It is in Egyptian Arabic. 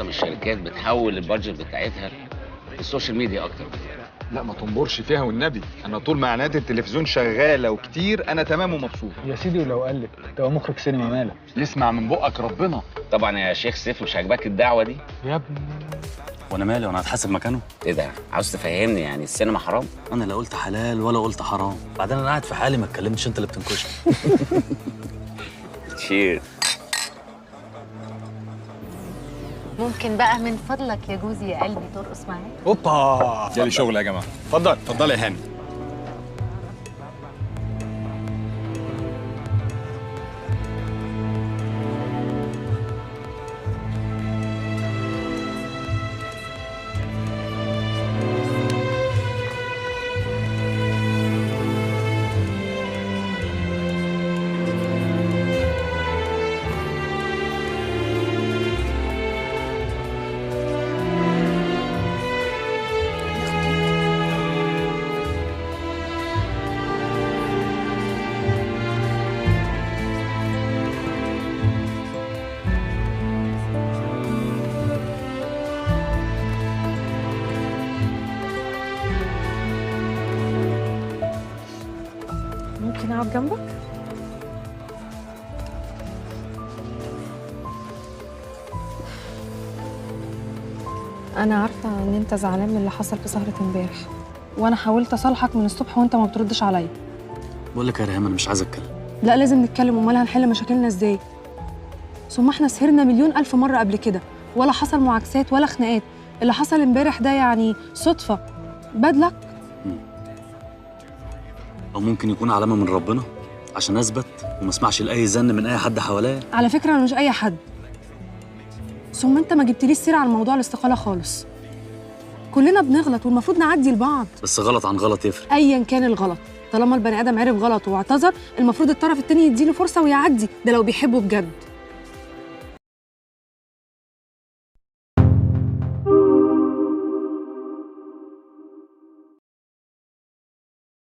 معظم الشركات بتحول ال budget بتاعتها لل social media اكتر. لا ما تنبرش فيها والنبي، انا طول ما اعلانات التلفزيون شغالة وكتير انا تمام ومبسوط. يا سيدي ولو قال لك تبقى مخرج سينما مالك؟ يسمع من بقك ربنا. طبعا يا شيخ سيف مش عاجباك الدعوة دي؟ يا ابني وانا مالي، وانا هتحاسب مكانه؟ ايه ده؟ عاوز تفهمني يعني السينما حرام؟ انا لا قلت حلال ولا قلت حرام، بعدين انا قاعد في حالي ما اتكلمتش، انت اللي بتنكشني. cheers. ممكن بقى من فضلك يا جوزي يا قلبي ترقص معايا؟ اوبا جالي شغل يا جماعة. اتفضل اتفضل يا هاني. ممكن اقعد جنبك؟ انا عارفه ان انت زعلان من اللي حصل في سهره امبارح، وانا حاولت اصالحك من الصبح وانت ما بتردش عليا. بقول لك يا ريهام انا مش عايز اتكلم. لا لازم نتكلم، امال هنحل مشاكلنا ازاي؟ ثم احنا سهرنا مليون الف مرة قبل كده ولا حصل معاكسات ولا خناقات، اللي حصل امبارح ده يعني صدفة. بدلك؟ أو ممكن يكون علامة من ربنا عشان أثبت وما اسمعش لأي زن من أي حد حواليا. على فكرة أنا مش أي حد. ثم أنت ما جبتليش سيرة على موضوع الاستقالة خالص. كلنا بنغلط والمفروض نعدي لبعض. بس غلط عن غلط يفرق. أياً كان الغلط، طالما البني آدم عرف غلطه واعتذر، المفروض الطرف التاني يديله فرصة ويعدي، ده لو بيحبه بجد.